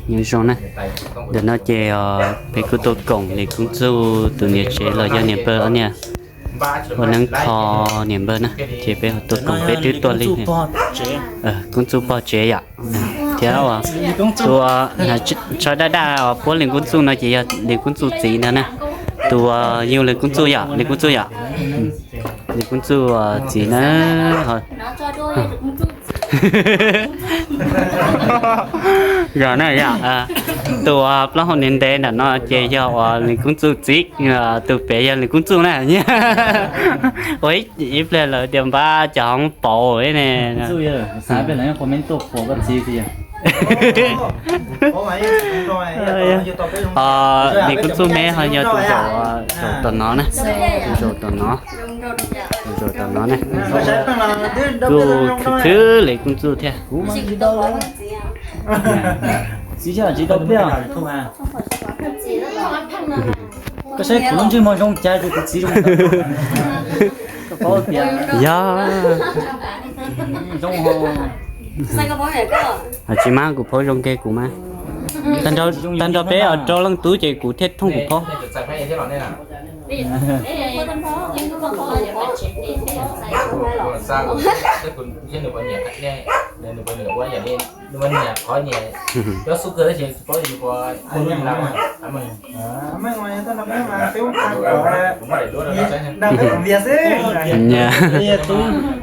Nyob zoo na, ntawm no ces peb kuj tuaj koom Lis Koob Txuj tus niam tsev los yog niam npawg ob niag ua neeb kho niam npawg na, ces peb tuaj koom peb twb tuaj li Koob Txuj pog tsev yom. Thiab ua tus tsho daj daj puab Lis Koob Txuj no ces yog Lis Koob Txuj txiv ntag na. Tus uas yug Lis Koob Txuj yom, Lis Koob Txuj yom. Lis Koob Txuj txiv na. Yog na yom, tus uas plaub hau ntev ntev ntawm no ces yog uas Lis Koob Txuj txiv, tus pem yog Lis Koob Txuj na. Ua ib pliag lawv tias npab cov hoob pauv ne. Lis Koob Txuj me ho yog tus zaum, zaum tom no na, tus zaum tom no, tus zaum tom no ne. Kuj khwv khwv Lis Koob Txuj thiab. Txiv tsis tau pliag. Koj saib kuv lub ntsej muag zoo cas ces kuv txiv zoo. Koj paub tias yog zoo ho. Tsis mas kuv phaub zoo ke kuv mas. Tag nrho peb rau leej tub ces kuv thiaj thooj kuv phaub.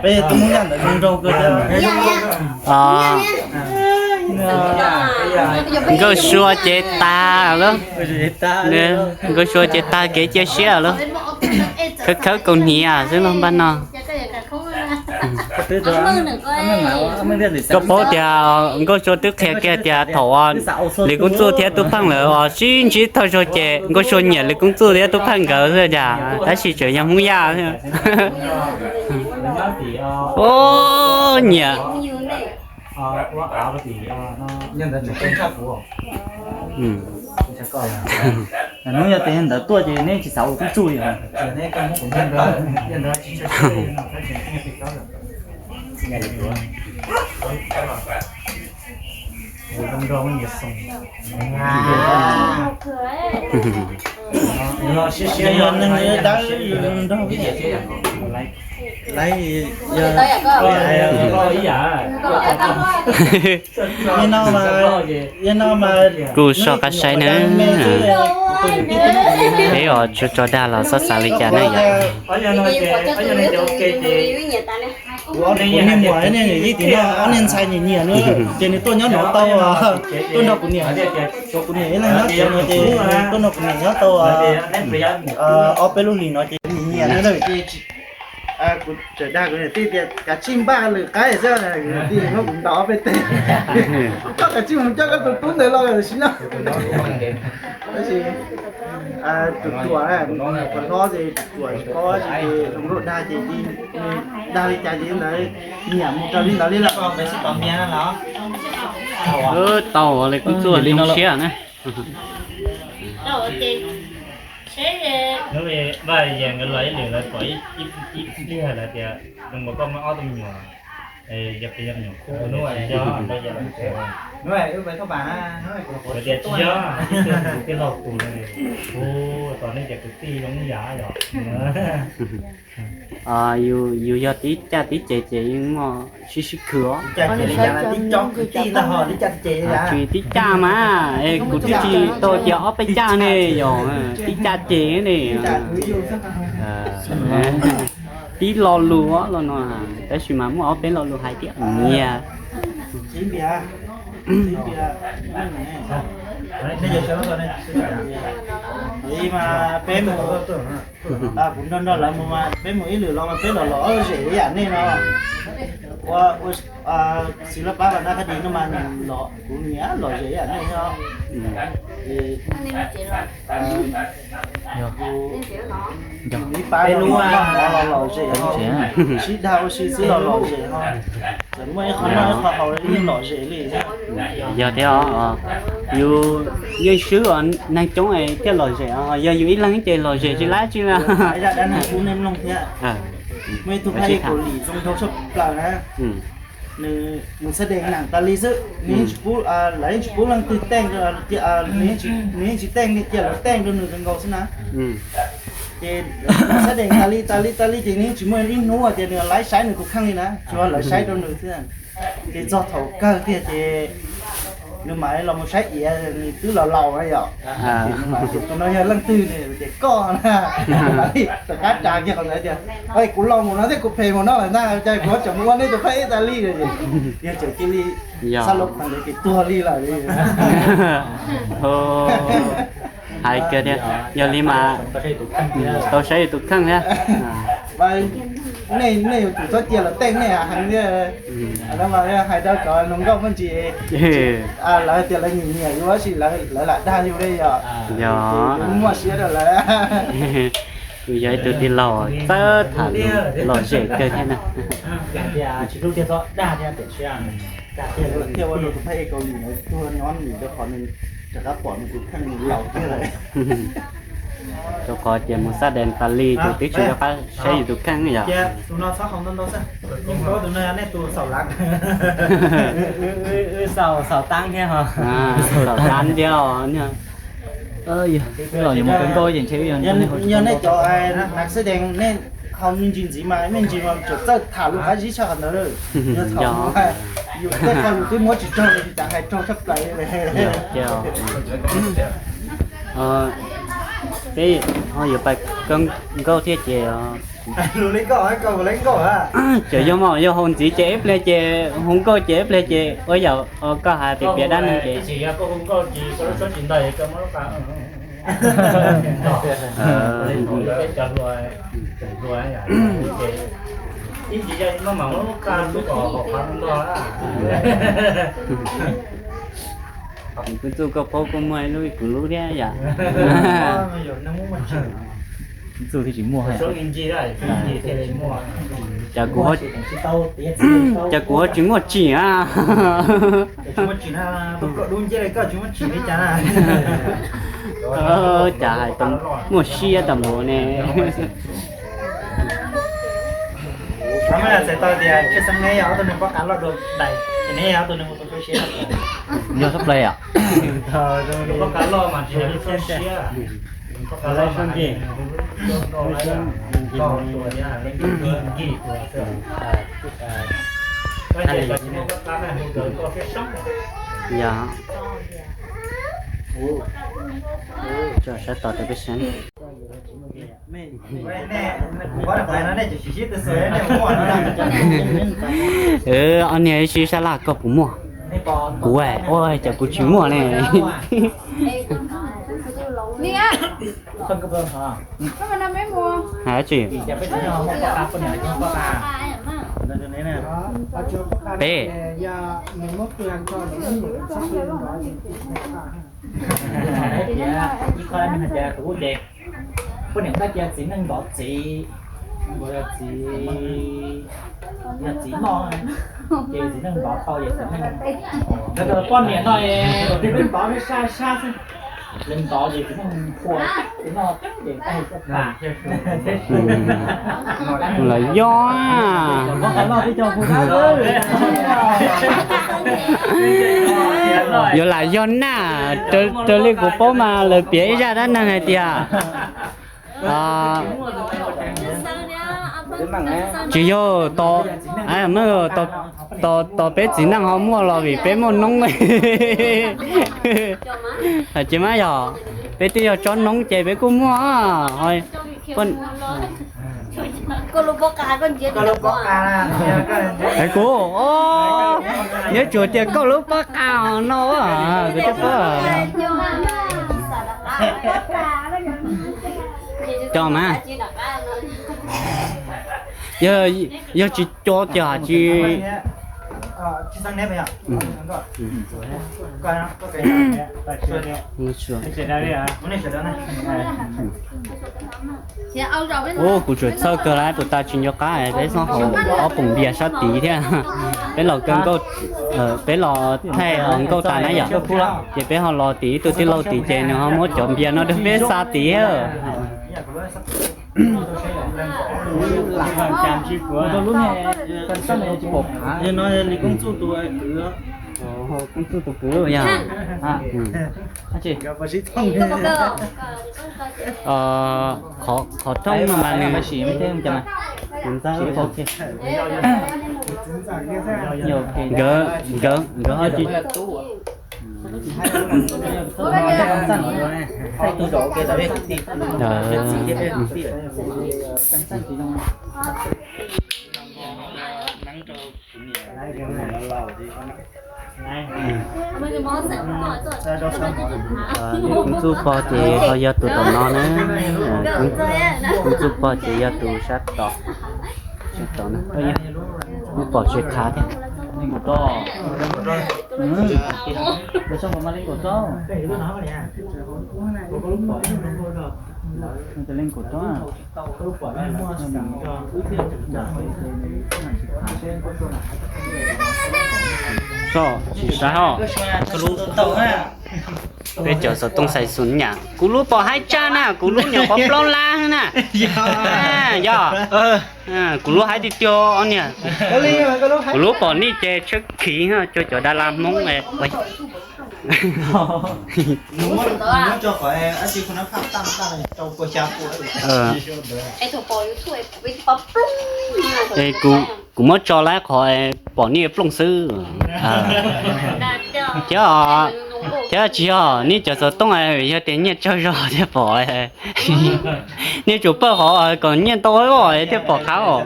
Peb tub ntawm zoo nraug kawg thiab. Nkauj Sua ces tag lawm. Nkauj Sua ces tag kev cia siab lawm. Khawb khawb kaus hniav xwb los npaj no. Koj paub tias Nkauj Sua twb qhia kiag tias thaum Lis Koob Txuj thiab Tub Pheej lawv sib ntsib tag zog ces Nkauj Sua nyiam Lis Koob Txuj thiab Tub Pheej nkawd xwb cas, tab sis tseem yog Hmoob Yaj xwb. Nyiam. Hnub yog tes ntawd tuaj ces neb tsis xav ua Koob Txuj li. Kuj soj qab saib na. Peb os, tso dag los xob xav li cas na yom. Kuv ob niag muam, yeej tim no ob niag ntxhais nyiam nyiam na, ces nws tuaj nyob no tau, tuaj nrog kuv niam, kuv niam ib leeg nyob tsev no ces tuaj nrog kuv niam nyob tau ob peb lub hlis no ces nyiam nyiam na. Kuv tseem dag kuv niam tij tias kav tsij npaj lwm qaib xwb, kuv niam tij muab kuv ntaus ob peb teg, koj kav tsij mus coj koj tus tub ntawd los sim no. Tab sis tus ruam, qhov hlob ces tus ruam tsis paub dab tsi ces zoo nkauj dag ces nws dag li cas ces ntawd, nyiam mus raws li ntawd li lawm. Tau ua li Koob Txuj zoo siab na. Hnub Vaj Yas nkawd los ib lwm lawv pom ib pliag lawv tias zoo nkaus koj muaj ob tug me nyuam, yog peb yog me nyuam khub no tsis yog, Vaj Yas lawv tias tsis yog, ib tug kuv tij laug tus no, kuv tos nej cov kwv tij zoo ib yam yom. Yus yog tib caj tib ces ces yeej muaj sib sib khwv os. Tsis tib caj mas, kuv twb tsis tau tias ob peb caj ne, yog tib caj ces ne. Tib lo lus los no, tab sis mas muaj ob peb lo lus hais thiab nyias. Kuv nrog nrog lawv mus mas peb mus ib lwm los mas peb los lom zem ib yam nej no. Ua, ua, txiv laj pab vas nab thaj dis no mas los kuv nyiam lom zem ib yam nej no. Ib pab los lom zem, sib dag ua si xwb los lom zem no. Txawm muaj ib qho noj ib qho haus los yeej lom zem li. Yog thiab, yus yeej swb neeg coob thiaj lom zem, yog yus ib leeg ces lom zem tsis lab tsi na. Muaj ib tug phaj ib kaus lim zoo nraug tshaj plaws na. Nws mus xab dees nees tas li xwb, nws yeej tsis pub, lawv yeej tsis pub leej twg teej, nws yeej tsis teej li, cia lawv teej rau nws kawg nkaus xwb na. Ces xab dees tas li tas li tas li ces nws yeej tsis muaj ib hnub tias nws laiv saib nws tus kheej li na, tsuas lawv saib rau nws xwb. Ces txog thaum kawg tiag ces nws mam los mus saib iav, nws twb laus laus na yom. Tus no yog leej twg? Ces koj na. Rov qab ras kiag qhov ntawd tias, kuv laus mus no thiab kuv phem mus no lawm ntag, cas kuv tseem mus ua nej tus phab ib tas li. Yog tseem cia li xa los qhov ntawd ces tuag li lawm. Hais kiag tias yog li mas tau saib yus tus kheej thiab. Nej, nej yuav tsum txhob cia lawv teej nej heev thiab. Hais rau cov hluas nkauj muaj ntsis, lawv tias lawv nyiam nyiam yus tab sis lawv lam dag yus li yom. Yog, muaj siab rau lawv. Kuv yog ib tug tij laug txawj tham lom zem kawg thiab na. Thiaj ua rau tus phab ej Kaus Lim ntawd tuag nyob nim rau qhov nws rov qab pom nws tus kheej laus kiag lawm. Rau qhov tias mus xab dees tas li ces twb tsis nco qab saib yus tus kheej yom. Tus no txhob hau ntau ntau xwb. Yeej paub tus no yog nej tus xaus lav. Xaus taab thiab ho. Xaus taab thiab. Yog nej cov hnav xab dees nej hau me ntsis ntxiv mas me ntsis mas tseem txawj tham lus qab zib tshaj qhov ntawd. Yog thaum yus tej qho yus twb muab tsis raug li cas hais raug tshaj plaws li. Peb ho yuav pais kawg nkauj thiab ces, lus li koj hais koj ua li nkauj a. Tseem yog mas yog hau ntxiv ces ib pliag ces hu nkauj ces ib pliag ces ua yam koj hais piav piav dab neeg ces. Kuv txuj koj paub kuj muaj ib lub kuv lub thiab yom. Txuj thiaj tsis muaj. Cas kuv, cas kuv ho tsis muaj tsim a. Cas hais tau muaj siab tas npaum ne. Txhais tau tias Tshaj Xeeb neb yog ob tug neeg paub qab loj dua dais, ces neb yog ob tug neeg ua tau siab. Yog txhob play yom. Paub qab loj mas tsis yog lub siab. Yog. Tso saib tos rau peb saib. Ob niag sib sab laj koj puas muaj? Kuv, ua cas kuv tsis muaj ne? Hais tsis peb. Poj niam tab cia txiv neej ntov txiv, yog txiv, yog txiv noj, ces txiv neej ntov tau, yog txiv neej, poj niam no, txiv neej ntov sab sab xwb, txiv neej ntov ces txiv neej nphua, txiv noj ces nqaij caj pas. Los yog, yuav lam yog na, raws li kuv paub mas lawv piav ib zaj dab neeg hais tias, tsis yog, tos peb txiv neej ho muaj los vim peb muaj noob. Ces mas yog peb twb yog tsob noob ces peb kuj muaj. Hais kuv, nyob tsuas tias koj lub pob qa no, kuv twb paub. Cov mas, yog tsis cov ces tsis. Ub, kuv tsuas txhawj kawg lawm, tus tas tsis nco qab, peb xob haus ob poom npias sab tid thiab. Peb los kawg nkauj, peb los thaij nkauj tas na yom, ces peb ho los tim ib tug tij laug tim ces nws ho muab cov npias no rau peb xa tid. Tus lub ne, koj tsis pom qab. Yog no yog li Koob Txuj tus kwv. Koob Txuj tus kwv yog. Qhov rooj no mas nws, nkawd, nkawd, nkawd ho tsis Koob Txuj pog ces ho yog tus tom no na. Koob Txuj pog ces yog tus sab tod, sab tod na. Muab pom tsis qhav thiab. Soj, tsis saib ho. Peb cov xov tooj xaiv xus nyam, kuv lub pom haib tshaj na, kuv lub nyuam qhuav plaub lab na. Yog, kuv lub haib tiag tiag niag. Kuv lub pom nej ces tshawb khiv cuag cov da la Hmoob. Kuv muab tso lawm qhov pom nej plooj xwb. Thiab, thiab tsis yog nej cov xov tooj, yog tias nyiaj tsawg zog thiaj pom. Nej tsum pawj qhov kom nyiaj ntau thiaj pom qab os.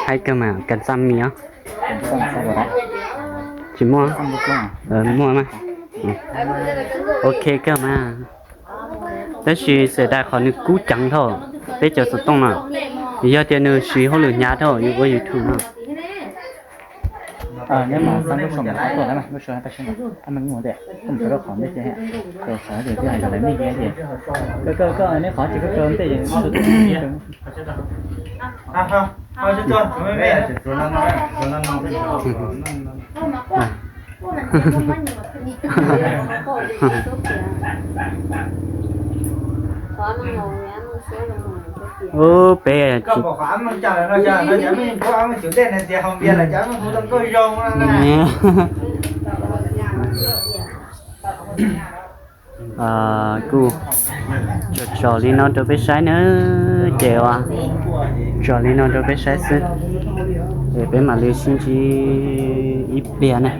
Hais kawg mas kas xaj mis os. Tsis muaj, muaj mas. Ok kawg mas. Tab sis xav tas qhov nws kub ceev dhau, peb cov xov tooj no. Yog tias nws siv hauj lwm hnyav dhau yuav ua YouTube no. Ub, peb, kuj tso li no rau peb saib na, ces ua tso li no rau peb saib xwb, es peb mam li sib ntsib ib pliag na.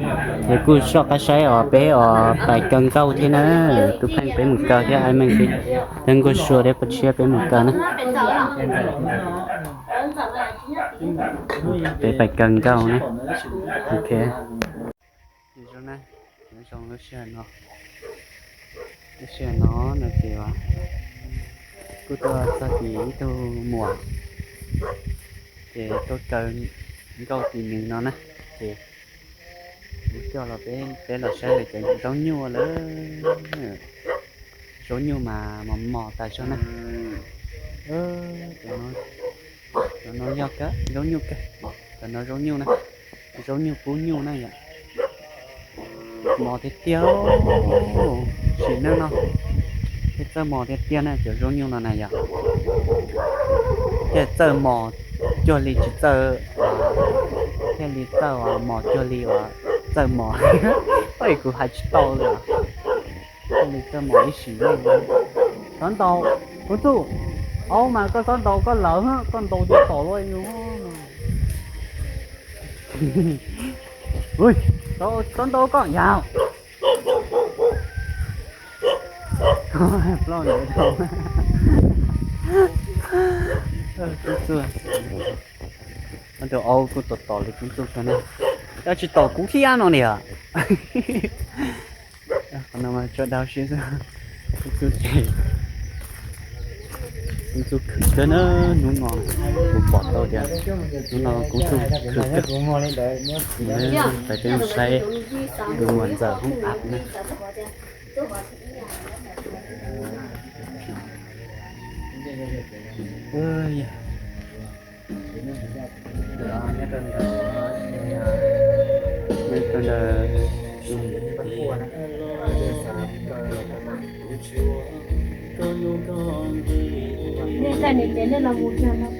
Es kuj soj qab saib os, peb os pais kaw nkauj thiab na, Tub Pheej peb mus kaw thiab, Aib Meej thiab, Nkauj Sua thiab Paj Tshiab peb mus kaw na. Peb pais kaw nkauj na. Ok. Zoo na, nyob zoo lub sij hawm no, lub sij hawm no no ces kuj tuaj txog tim ib tug muam, ces tuaj kaw nkauj tim nws no na, ces kuv coj los peb, peb los saib lawv cov zaub nyuj lawm. Zaub nyuj mas mos mos tas zog na. Cov no yog zaub nyuj kawg, cov no zaub nyuj na, zaub nyuj kub nyuj na yom. Mos tiag tiag, sim neej no thiaj txawj mos tiag tiag na cov zaub nyuj no na yom. Thiaj txawj mos cuag li tsis txawj, thiaj li txawj mos cuag li uas txawj mos. Kuv hais tsis tau li. Thiaj li txawj mos ib sim neej. Xob ntaus, Koob Txuj, aub mas koj xob ntaus koj lawv, koj ntaus tus tom luaj yus. Xob ntaus koj yam. Plaub ntawd tau. Koob Txuj, tus aub kuj tom tom li Koob Txuj kawg na. Koj tsis tom kuv thiab no niam. Qhov no mas tso dau siab xwb. Koob Txuj ces, Koob Txuj khwv kawg na, hnub no kuv pom tau tias hnub no Koob Txuj khwv kawg. Peb mus saib tus muam ntxawm hoob ab na. Nej txawj nws ces nej los mus kiag no tag.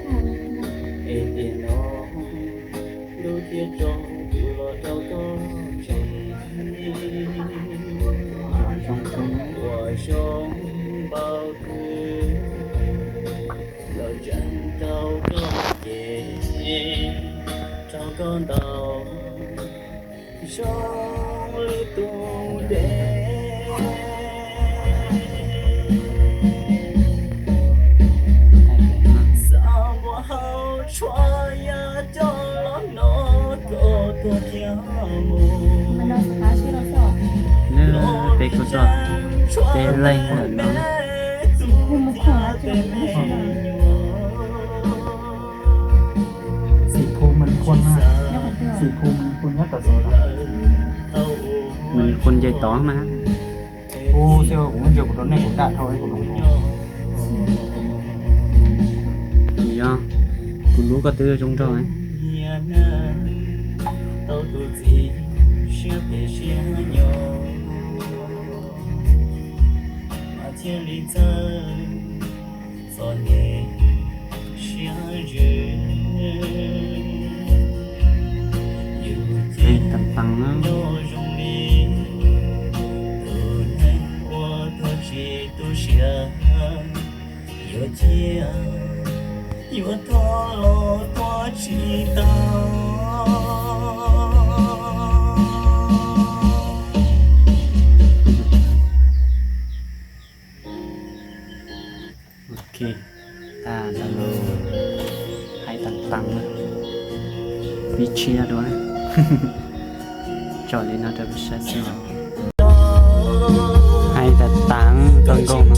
Peb kuj txog peb leeg lawm no. Xim Phu Mem Khuam na, Xim Phu Mem Khuam nyob tom Xim Phu, Mem Khuam nce tod na. Ub, xyov kuv muab ntsia kuv rau nej kuv dam dhau ib kuv hloov. Yog, kuv lub koj twb zoo nraug. Txom nyem siab zws, yus ces nyob zoo li tus neeg uas tuag tsis tu siav, yuav ciaj yuav thov los thov tsis tau. Ok, tag lawm, hais tag tag na, pib tshiab dua na. Tso li no rau peb saib xwb os. Hais tag tag tau nkaus no.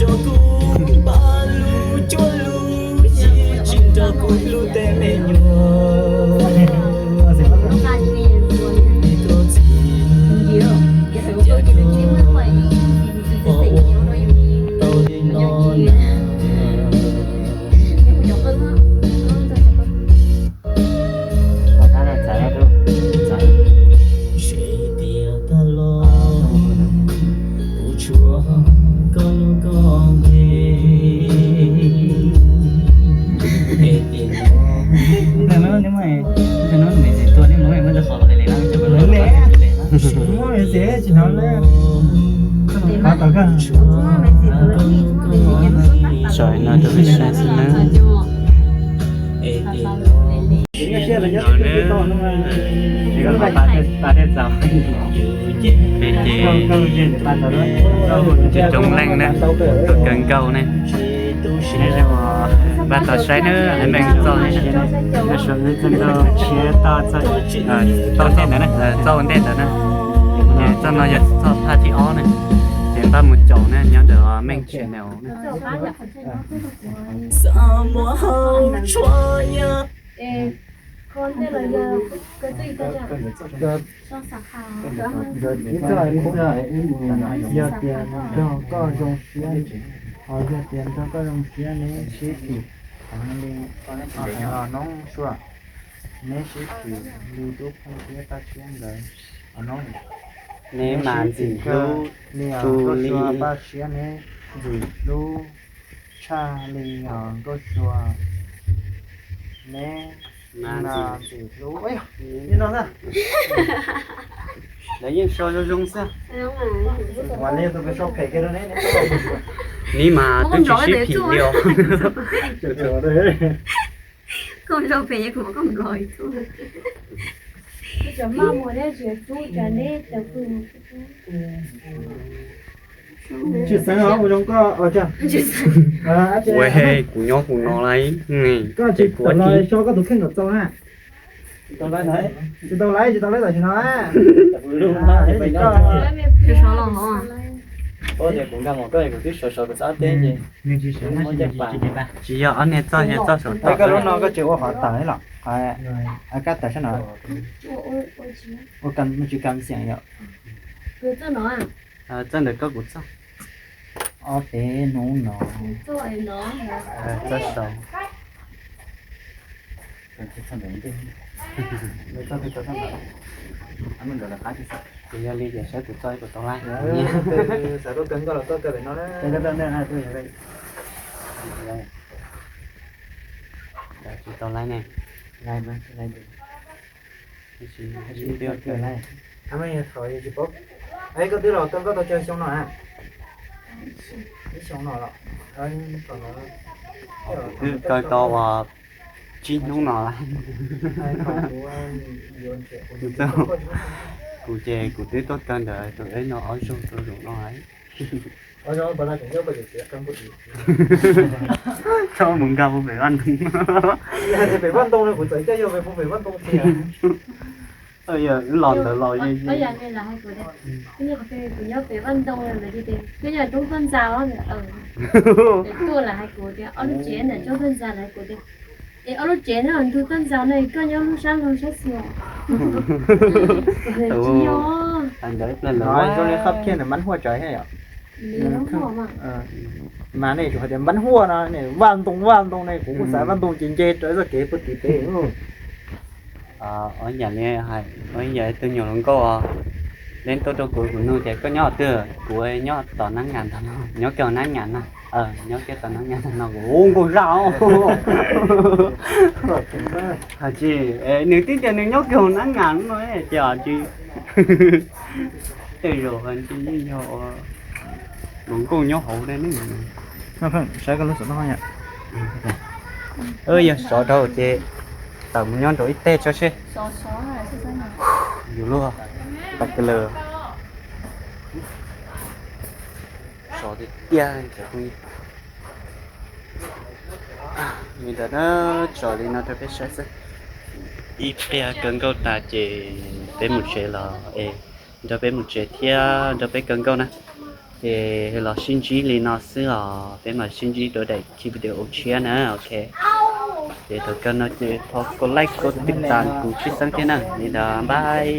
Tso no rau peb saib xwb na. Peb ces tsis coob leej na, tuaj kawg nkaus ne. Npaj tos saib na, meej txoj ne, txoj ntej ntawd na, txoj ntej ntawd na. Ces txoj no yog txoj phaj thib ob na, ces npaj mus caum na, nyob ntawm meej channel na. Yog tias nrog koj zoo siab, yog tias nrog koj zoo siab neb sib phim, li Noob Sua, neb sib phim li tub phooj thiab Paj Siab nkawd, Noob, neb mas ntxim hlub li Nkauj Sua, Paj Siab neb ntxim hlub tshaj li Nkauj Sua, neb mas ntxim hlub. Lawv yeej sau zoo zoo xwb. Neb mas twb tsis sib phim li os. Tsis xeev os, ua zoo koj, ua he, kuv nyob kuv no lawm, koj tsis tawm los so koj tus kheej kom txaus na. Tsis tau laiv, tsis tau laiv tam sim no. Tsis yog ob niag txoj, yog txoj saum toj. Koj lub no koj tsis ua qhov tawm los, kab tawm sab no. Ua tsis kam xiam yom. Txoj ntawm koj kuv txoj. Ob peb hnub no. Txoj saud. Ces yog li ces saib kuv txo ib puas tau laib. Tsis tau laib ne. Koj twb los koj tau cog xyoo no na? Ib xyoo no los? Twb kaw tau uas tsib hnub no lawm. Kuv ces kuv twb tuaj kaw ntawm tus teb no ob zaug rau zaum no lawm. Txhob mus nkag puag pem vaj ntoo. Pem vaj ntoo no kuv txawm coj yog pem vaj ntoo tiag. Los ntawd los kuv nyob pem vaj ntoo ntawd ces koj nyob roob toj ntxas os. Tuaj lawv hais kuv tias ob lub tsev ntawm roob toj ntxas lawv hais kuv tias es ob lub tsev no ntug toj ntxas no koj nyob lub sab laug sab xis. Tsis yog, ntawd ib pliag lawv zoo li qab kiag ntawm npab huaj tsawv thiab yom. Mas nej tsuas hais tias npab huaj no, vaj ntoo vaj ntoo ne, kuv kuj xav vaj ntoo ces nce rau txoj kev puag tim pem. Ua yam li hais, ua yam li tus nyuam hluas nkauj os, leej tuaj rau kuv, kuv nug tias koj nyob twg, kuv nyob tom nab nyas ntag no, nyob kiag hauv nab nyas na, nyob kiag tom nab nyas ntag no, kuv ua nkauj zaj os. Hais tsis, nws twb tias nws nyob kiag hauv nab nyas no ces tsis, tej zaum hais tsis yeej yog ua hluas nkauj nyob hauv ne. Saib koj lub xov tooj. Yog sov dhau ces tawm mus nyob nraum ib teg tso seb. Yus lub pas ka laws sov tiag tiag cov phooj ywg. Li ntawd na, tso li no rau peb saib xwb. Ib pliag kaw nkauj tas ces peb mus tsev los es nrog peb mus tsev thiab nrog peb kaw nkauj na. Ces los sib ntsib li no xwb os, peb mam sib ntsib rau daim video tshiab na, ok. Ces thaum kawg no ces thov kov like kov tij tas kuv tshwj xeeb thiab na, li ntawd bye.